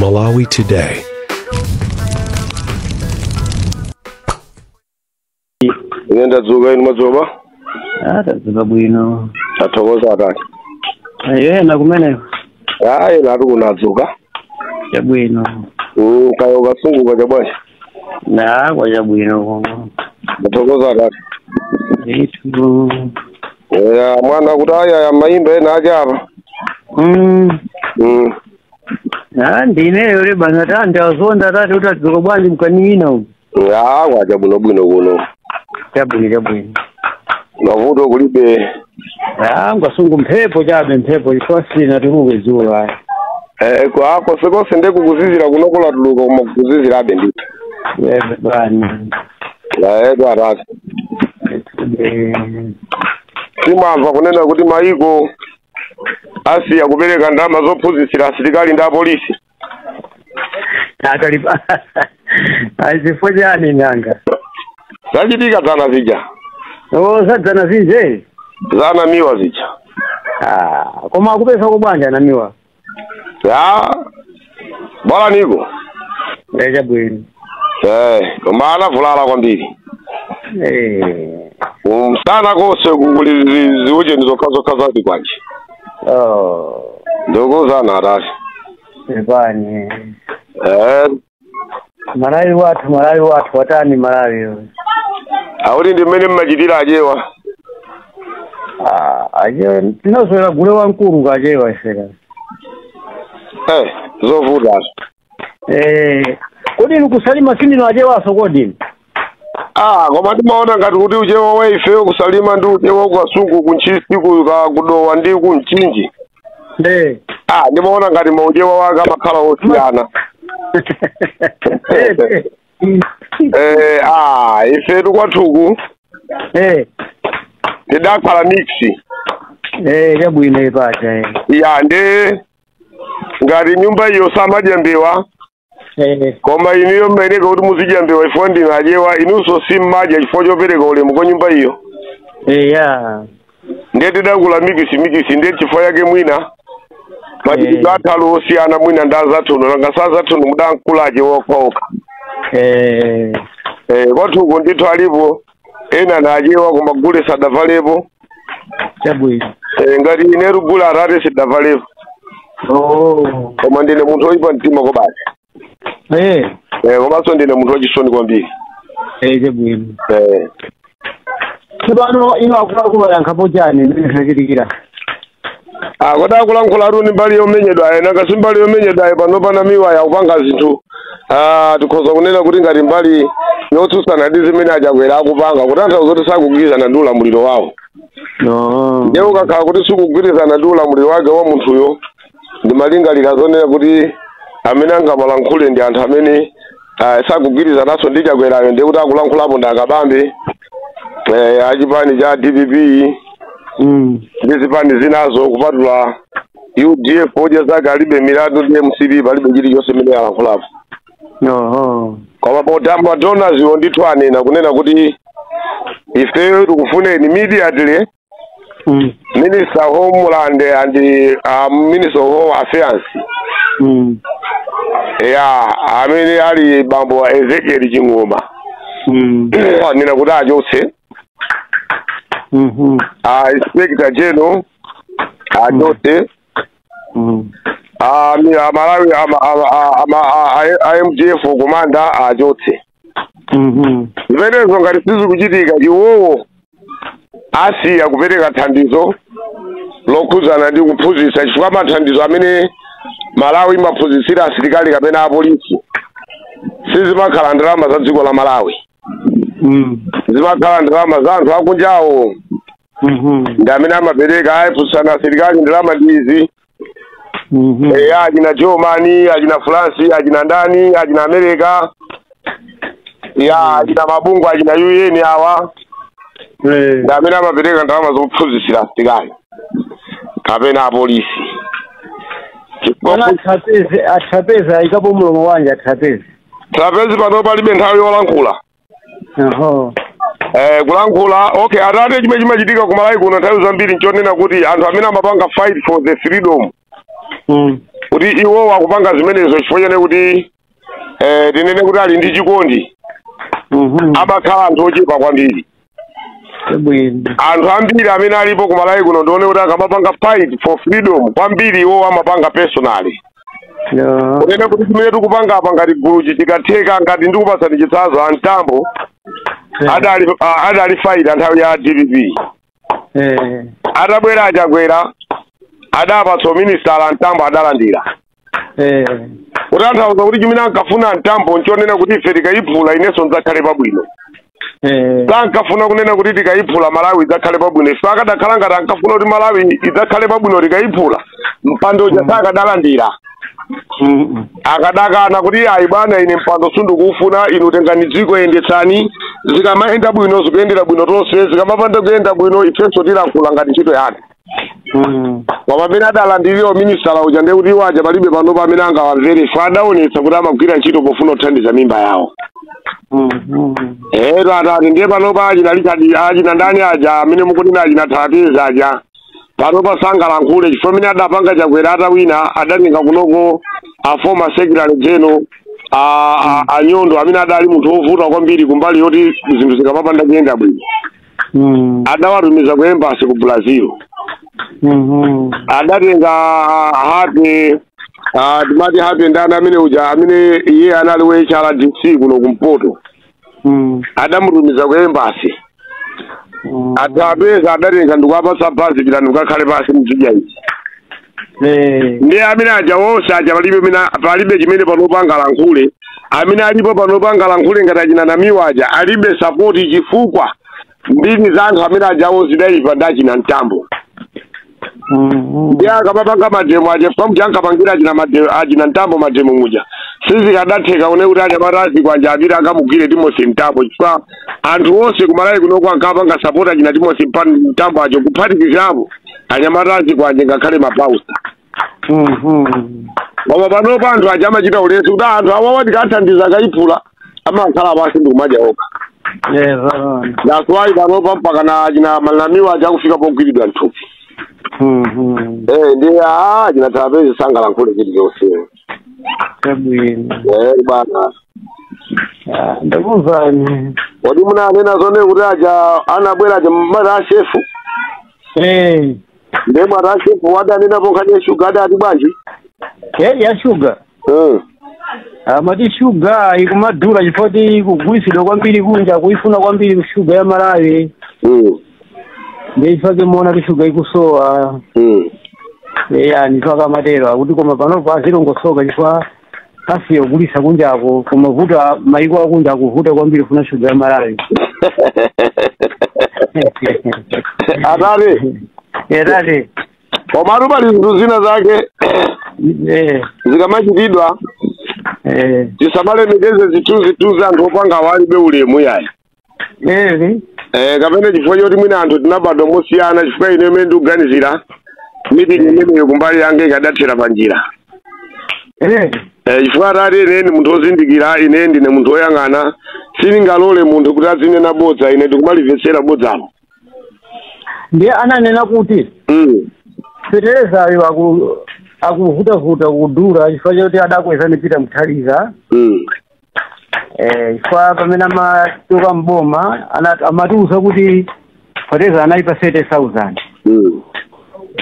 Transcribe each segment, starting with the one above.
Malawi Today. Ine ndadzuka, inu madzuka? Ah, tadzuka bwino. Tathokoza atati. Ayena kumeneko? Hayi, nati kunadzuka. Chabwino. Kaya ukasunguka chabwanji? Na kwa chabwino koma. Tathokoza atati. Ndithu. Ya mwana kuti aya mayimba ena aje apa. Ah, ndineyo le bana tandi azonda tati kuti adzuka bwanji mkanina umu. Ya kwacha bwino bwino kuno. Chabwino chabwino. Mavuto kulibe. Ah, ngasungu mphepo chabe mphepo ifasina tuluke dzulo aya. Kwa konsekonse ndekukuzizira kunokola tuluka koma kukuzizira abe ndithu. Yebo bwana. Edu atati. Simamva kunena kuti maiko asiya kupereka ndalama zophunzitsira asilikali ndi apolisi. Atalipa. Azifo chani nanga. Zachitika dzana zija. Oh, zadzana zinje? Zana miwa zija. Ah, koma akupesa kubanja na miwa. Ya. Bora niko. Chabwino. Koma anavulala kwambiri. Umsana kose kuli ziuje nizokha zazi kwanje. Oh. Ndokuzana atati. Ebani. Malawi wathu, Malawi wathu, watani Malawi. Awuri ndi mmene mmachitira achewa. Ah, achewa tinaswera gule wamkulu kachewa iseka. Zovuta. Kodi inu kusalima sindino achewaso kodi? Ah, koma timaona ngati kuti uchewa wa ifeyo kusalima ndi uchewa kukasungu kuntchisi kudowa ndi kunchinji. Ah, ndimaona ngati mauchewa wake amakhala osiyana. Ifetu kwathuku. Tidakhala mix. Chabwino ipacha. Ya ndi ngati nyumba iyo samadya mbewa. Koma inuyo mmeneka kuti muzidya mbewa ifo ndinu achewa inunso simmadya chifukwa chopereka ulemu kwa nyumba iyo. Ya. Ndiye tidakula mikisi ndiye chifukwa yake mwina. Machitidwe athu osiyana mwina ndi azathuno nanga sazathuno mudankula achewa okhaokha. Kwathuku ndithu alipo ena na achewa koma gule sadavalepo. Chabwino. Ngati ineru gule atati sidavalepo. Oh. Koma ndine munthu oyipa mtima kobasi. Komanso ndine munthu wachisoni kwambiri. Chabwino. Tsopano ino akuluakulu yankhapo chani mmene zachitikira? Ah, kodi akulankhula atu mbali yomenyedwa ayi nanga si mbali yomenyedwa ayi pano pana miwa yakupanga zinthu. Ah, tikhoza kunena kuti ngati mbali yotsutsana ndi zimene achakwera akupanga kutanthauza kuti sakugwirizana ndi ulamuliro wawo. No. Ndiye ukakhala kuti sikugwirizana ndi ulamuliro wake wa munthuyo ndimalingalira zonena kuti amene angamalankhule ndi anthu amene sakugwirizananso ndi chakwerayo ndiye kuti akulankhulapo ndi akabambe achipani cha DPP ndi zipani zinazo kupatula UDF odya zake alibe milandu ndi MCP palibe chilichonse imene alankhulapo. No. Koma potamba donors ndithu anena kunena kuti ifeyo tikufuneni immediately. Minister of Homeland and Minister of Home Affairs. Ya amene ali bambo Ezekiel Ching'oma. Anena kuti achotse. Inspector General achotse. Malawi MDF commander achotse. Zimenezo ngati sizikuchitika iwowo asiya kupereka thandizo lokhuzana ndi kuphunzitsa chifukwa mathandizo amene Malawi imaphunzitsira asilikali kapena apolisi sizimakhala ndalama za dziko la Malawi. Zimakhala ndalama za anthu akunjawo. Ndi amene amapereka ayiphunzitsana asilikali ndalama ndizi. Achina Germany, achina France, achina ndani, achina America, ya achina mabungu, achina UN awa. Ndi amene amapereka ndalama zophunzitsira asilikali kapena apolisi. Atrapeza ayikapo mulomo wanje atrapeza. Trapezi pano palibe nthawi yolankhula. Kulankhula okay atate chimene chimachitika ku Malawi kuno nthawi zambiri nchonena kuti anthu amene amapanga fight for the freedom. Kuti Kuti iwo akupanga zimenezo chifukwa chene kuti tinene kuti ali ndi chikondi. Amakhala anthu ochepa kwambiri. Anthu ambiri amene alipo ku Malawi kuno ndione kuti akamapanga fight for freedom kwambiri iwo amapanga personally. Kunena kuti chimene tikupanga apa ngati guluchi chikatheka, ngati ndikupasani chitsanzo, Antambo adali fighter nthawi ya DPP. Atabwera Achakwera adapatsa minister, Antambo adalandira. Kutanthauza kuti chimene ankafuna Antambo nchonena kuti ife tikayiphula inenso ndidzakhale pabwino. Sankafuna kunena kuti tikayiphula Malawi idzakhale pabwino. Ife akadakhala ngati ankafuna kuti Malawi idzakhale pabwino tikayiphula, mpando uja sakadalandira. Akadakana kuti ayi bwana, ine mpando sindikuufuna, inu tengani dziko yendetsani, zikamayenda bwino zikuyendera bwino tonse, zikamapanda kuyenda bwino ifenso tilankhula ngati ntchito yake. Koma pamene adalandirira minister uja ndiye kuti iwo aja palibe pano pamene angawamvere, ife adaonetsa kuti amagwira ntchito pofuna kuthandiza mimba yawo. Atati ndiye panopa achina Richard, achina ndani aja amene mukunena achina Trapeza aja panopa sangalankhule chifukwa amene adapanga Chakwera atawina adatenga kunoko a former secretary general Anyondo amene adali munthu wovuta kwambiri kumbali yoti zinthu zikamapanda kuyenda bwino. Adawatumiza ku embassy ku Brazil. Adatenga Happy, timati Happy ndani amene uja amene iye anali wa HRDC kuno kumpoto, adamutumiza ku embassy. Atapeza adatenga ndikuwapatsa basi, pitani mukakhale pasi mzidya izi. Ndiye amene aja wonse aja palibe palibe chimene panopa angalankhule. Amene alipo panopa angalankhule ngati achina Namiwa aja alibe support, chifukwa mbiri za anthu amene ajawo zidayipa ndi achina Mtambo. Ndiye akamapanga ma demo aja, chifukwa muja ankapangira achina achina Mtambo ma demo muja, sizikadatheka une kuti anyamata azikwanja apite akamugwire Timothy Mtambo, chifukwa anthu onse kumalawi kunoko ankapanga support achina Timothy Mtambo acho, kuphatikizirapo anyamata azikwanje ngakhale mabausa. Koma panopa anthu aja amachita ulesi kuti anthu awawa tikathandiza akayiphula, amakhala pasi ndikumadya okha. That's why panopa mpaka na achina Namiwa aja akufika pogwiridwa mthupi. Ndiye achina Trapeza sangalankhule chilichonse. Chabwino. Bwana. Ndakumvani. Kodi munanena zone kuti aja anabwera aja mmati ashefu? Ndiye mwati ashefu wadanenapo nkhani ya shuga, adati bwanji? Ya shuga? Amati shuga ikumadula chifukwa ikugulitsidwa kwambiri kunja, kuifuna kwambiri shuga ya Malawi. Ndiye chifukwa muona kuti shuga ikusowa. Eya, ndipaka matero akuti koma panopa azilongosoka chifukwa asiya kugulitsa kunjako, koma vuta maiko akunja akuvuta kwambiri kufuna shuga ya Malawi. Atati. Atati. Komatu pali zinthu zina zake zikamachitidwa tisamalemekeze zithunzithunzi anthu opanga walibe ulemu yayi. Kapena chifukwa choti mwina anthu tinabadwa mosiyana, chifukwa ine imene ndikuganizira meeting imeneyo kumbali yange ikadathera panjira. Chifukwa atati ine ndi munthu wozindikira, ine ndine munthu woyang'ana, sindingalole munthu kuti azinena bodza ine ndikumalimvetsera bodzalo. Ndiye ananena kuti feterezayo akuvutavuta kudula chifukwa choti adakweza ni Peter Mutharika. Chifukwa pamene amachoka mboma amatiuza kuti fetereza anali pa 30,000.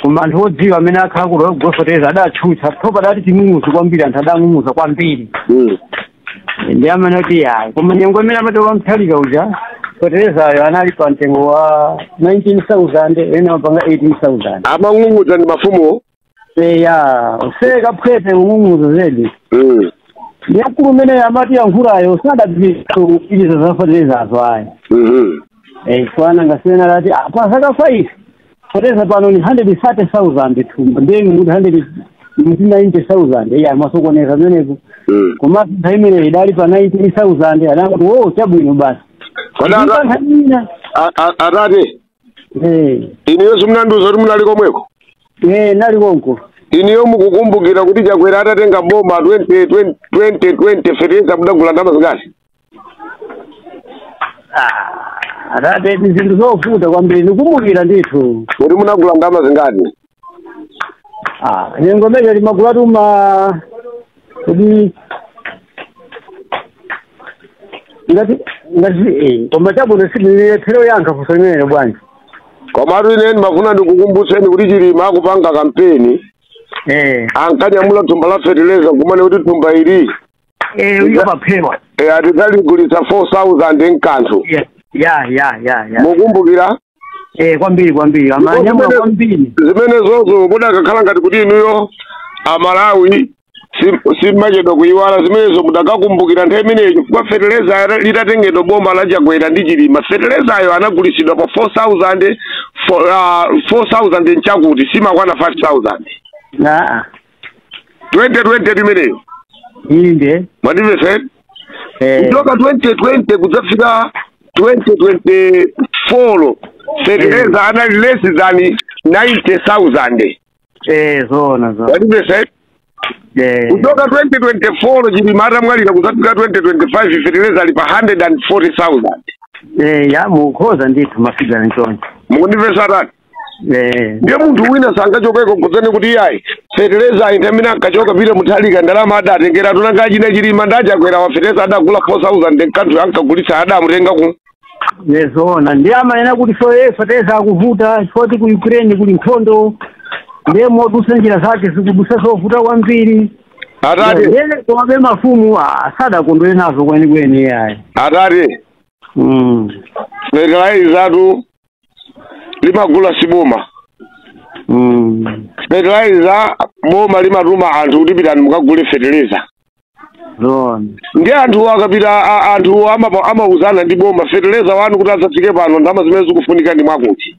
Koma anthu odziwa amene akhala kugula fetereza adatchutsa thopa, adati ting'ung'uza kwambiri, anthu adang'ung'uza kwambiri. Ndiye amene kuti yayi, koma nyengo imene amatoka Mutharika uja feterezayo anali pa mtengo wa 19,000, ena amapanga 18,000. Amang'ung'udza ndi mafumu. Eya, useka phwete kung'ung'uza zedi. Ndiye mkulu umene amati yankhulayo sadapitiriza za feterezazo ayi. Fana ngasiyana lati apa zaka 5 fetereza pano ni 130,000 thumba, ndiye muti 190,000 iya masokoneza menepo. Koma nthawi imene idali pa 19,000 anangoti wo chabwino basi. Kodi atate, iniyo simunandiuza kuti munali komweko? Nali konko. Iniyo mukukumbukira kuti Chakwera atatenga boma 2020 fetereza mudagula ndalama zingati? Atate, ndi zinthu zovuta kwambiri, ndikumbukira ndithu. Kuti munagula ndalama zingati? Nyengo meja limagulatu ma kuti ngati koma chabwino sindinelephero yankha funso limene bwanji. Komatu ine ndimafuna ndikukumbutseni kuti Chilima akupanga kampeni ankanyamula thumba la fertilizer kumane kuti thumba ili uyo paphewa atizaligulitsa 4,000 nkanthu. Ya. Mukumbukira? Kwambiri amanyamula kwambiri. Zimene zozo mudakakhala ngati kuti inuyo Amalawi simmachedwa kuyiwala zimenezo mudakakumbukira nthawi imeneyo chifukwa fertilizer litatengedwa boma la Chakwera ndi Chilima fertilizer anagulitsidwa pa 4,000 4,000 nchakuti simakwana 5,000. 2020 imeneyo. Inde. Mwandimvetsera? Kuchoka 2020 kudzafika 2024 fertilizer anali less than 90,000. Zona. Mwandimvetsera? Kutoka 2024 Chilima atamwalira kudzafika 2025 fertilizer ali pa 140,000. Ya mukhoza ndithu mafigura nchoncho. Mukundimvetsa tani? Ndiye munthu wina sangachokeko kudzene kuti iyayi fertilizer inthamene ankachoka pita Mutharika ndalama adatengera tunanga china Chilima ndachakwera wa fertilizer adagula 4,000 nkanthu ankagulitsa adamutenga ku. Zona ndiye amanena kuti fertilizer akuvuta chifukwa ku Ukraine kuli nkhondo. Ndiye modusa njira zake zikudusa zovuta kwambiri. Atati. Ndiye komabe mafumu sadakondwere nazo kwenikweni yayi. Atati. Fertilizer limagula siboma. Fertilizer boma limatuma anthu kuti pitani mukagule fertilizer. Ndiye anthu akapita anthu amauzana ndi boma fertilizer wanu kuti adzafike pano ndalama zimene zikufunika ndi mwakuti.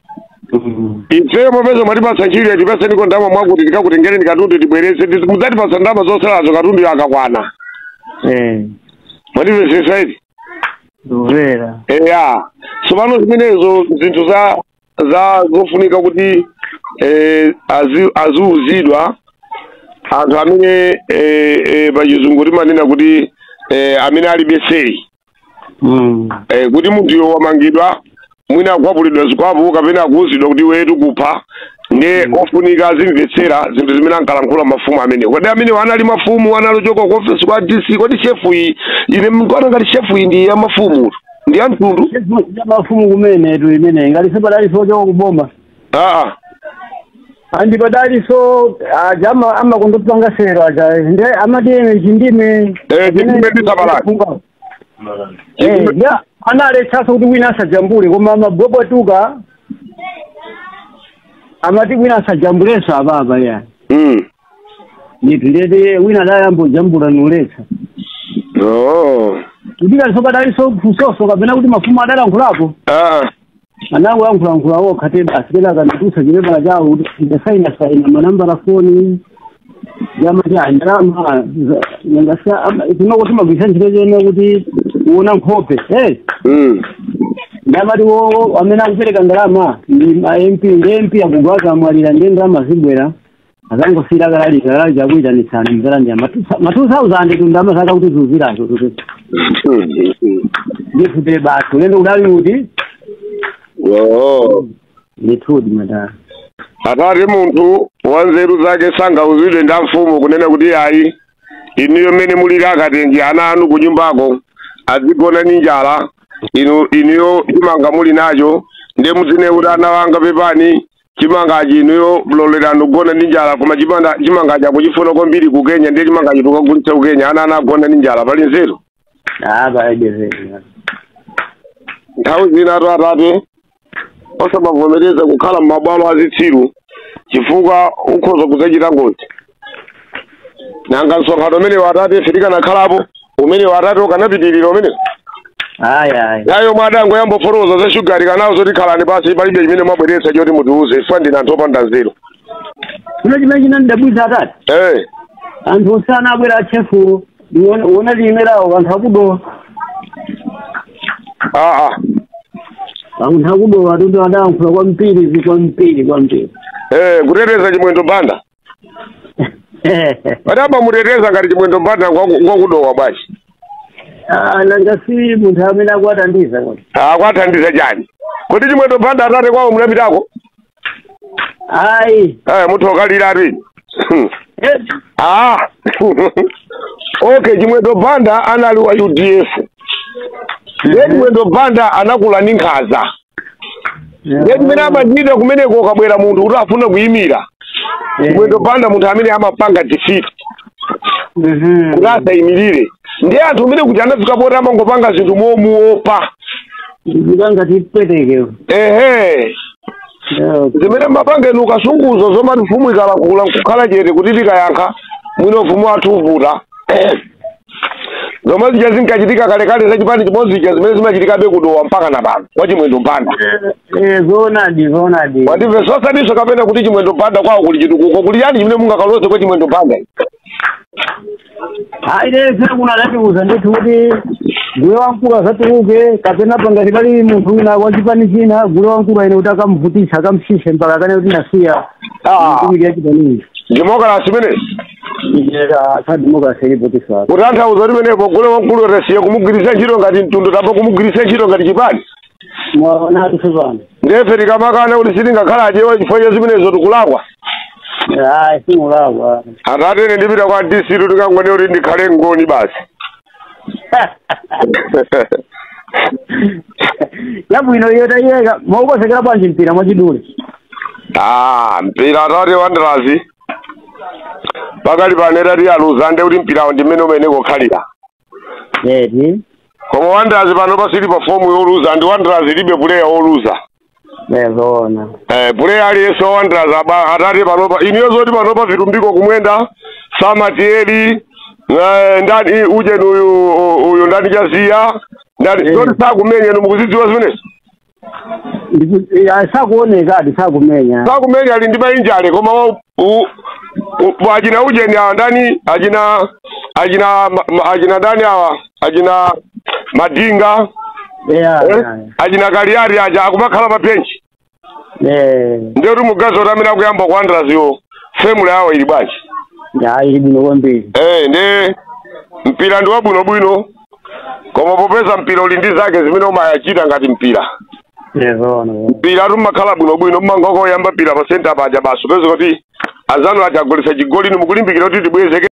Ifeyo popeza mwatipatsa ntchito tipatseniko ndalama mwakuti tikakutengereni katundu tibweretse mudzatipatsa ndalama zosalazo katundu akakwana. Mwandimvetsetsa iti? Ndumvera. Eya. Tsopano zimenezo zinthu za zofunika kuti aziuzidwa anthu amene pachizungu timanena kuti amene alibe sei. Kuti munthuyo wamangidwa mwina akwapulidwa zikwapu kapena akuuzidwa kuti wetu kupha ndiye ofunika azimvetsera zinthu zimene ankalankhula mafumu amenewo. Kodi amenewo anali mafumu analochoka ku ofesi kwa DC? Kodi chefu iyi ine mkuona ngati chefu iyi ndi ya mafumu ndi ya mtundu? Ya mafumu kumene tu imene ngati sipadali sochoka kuboma. Andi padali so ajama amakondopanga sero aja ndiye amati ene chindime chindime ndi sabalaki. Ya analetsaso kuti wina asajambule koma amabwabwatuka amati wina asajambulenso ababa ya. Ndithu ndiyeti wina adayambojambula nuletsa. Kudika sopadaliso kusoso kapena kuti mafumu adalankhulapo. Anangoyankhulayankhula okha te basi kenaka nditusa chipepala chawo kuti ndasainasaina manambala foni yamati ndalama tinoko timagwiritsa ntchito chene kuti uona nkhope. Ndamati wo amene akupereka ndalama ndi ma MP ndi MP akugwaka amwalira ndiye ndalama zibwera azangosiyira kalalika kalalika akuyitanitsani mzalandiya ma 2000 tu ndalama zaka kuti ziuzirazo tuti. Ndithu te basi ulendo udali kuti ndithudi madala. Atati munthu wanzeru zake sangauzidwe ndi mfumu kunena kuti ayi inuyo mmene mulili akatenji ana anu kunyumbako azigona ndi njala inuyo chimanga muli nacho ndiye muzine kuti ana wanga pepani chimangachi inuyo lolerani kugona ndi njala koma chimangachi akuchifuna kwambiri ku Kenya ndiye chimangachi tukagulitsa ku Kenya ana agona ndi njala pali nzeru. Nthawi zina atate osamavomereza kukhala m'mabwalo azitsiru chifukwa ukhoza kudzachita ngozi. Nanga msonkhano umene watate sitikanakhalako umene watate ukanapitirira umene. Yayo mwadango yamboforoza za shugari kanawo zoti khalani pasi palibe chimene mwabweretsa choti mutiuze chifukwa ndine anthu opanda nzeru. Kuno chimene chinandidabwitsa atate. Anthu osana abwera achefu uona limerawo anthu akudowa. Anthu akudowa tundu adayankhula kwambiri kwambiri kwambiri. Kuteteza Chimwendo Banda. Adaba muteteza ngati Chimwendo Banda ngwakudowa bwachi. Nanga si munthu amene akuwathandiza kodi. Akuwathandiza chani? Kodi Chimwendo Banda atate kwawo munapitako? Ayi. Munthu okalira ati. Ah. Okay, Chimwendo Banda anali wa UDF. Ndiye Chimwendo Banda anakula ndi nkhanza. Ndiye chimene amachita kumeneko kabwera munthu kuti afuna kuyimira. Chimwendo Banda munthu amene amapanga defeat. Kuti asayimirire. Ndiye anthu amene kuti anafika poti amangopanga zinthu momuopa. Ndikanga tipweteke. Ehe. Zimene mapanga inu kasunguzo zomati mfumu ikalakula nkukhala chete kuti tikayankha mwino mfumu wathu uvuta. Zomwe zija zinkachitika kalekale zachipani chimodzi zija zimene zimachitikabe kudowa mpaka na pano kwa Chimwendo Banda. Zoonadi zoonadi. Wandimve sosadiso kapena kuti Chimwendo Banda kwawo kuli chitukuko kuli yani chimene mungakaloze kwa Chimwendo Banda. Hayi kuna latiuza ndithu kuti gule wamkulu asatuluke kapena pangati pali munthu wina wachipani china gule wamkulu aine kuti akamvutitsa akamsise mpaka kane kuti ndasiya kutumikira chipanichi. Democracy imene sa democracy ilipotisa. Kutanthauza kuti menepo gule wamkulu atasiya kumugwiritsa ntchito ngati mtundu tapo kumugwiritsa ntchito ngati chipani. Mwaona tsopano. Ndefe tikamakana kuti sitingakhala achewa chifukwa cha zimenezo tikulakwa. Hayi simulakwa. Atate ine ndipita kwa DC tikangone kuti ndikhale ngoni basi. Yabwino iyo tayeka maukosekera bwanji mpira mwachidule. Ah, mpira atate Wanderers pakali pano tati aluza nde kuti mpirawo ndi mmene umene kukhalira. Eti. Koma Wanderers pano pasili pa fomu yoluza ndi Wanderers ilibe player woluza. Zoona. Player aliyense wa Wanderers atate panopa iniyo zoti panopa vitumbiko kumwenda Samatieli ndani uje uyu ndani chaziya ndani zoti sakumenya inu mukuzidziwa zimenezi. Sakuoneka adi sakumenya. Sakumenya ali ndi mainjale koma achina ujeni awa ndani achina achina ndani awa achina Madinga achina Kaliari aja akumakhala pa bench. Ndiye kuti mugazo kuti amene akuyamba ku Wanderers yo family yawo ili bwanji. Ili bwino kwambiri. Ndi mpira ndi wabwinobwino koma popeza mpira uli ndi zake zimene umayachita ngati mpira. Mpira tumakhala bwinobwino mmangoko oyamba mpira pa center paja basi upeze kuti azanu achagulitsa chigoli mukulimbikira kuti tibwezeke.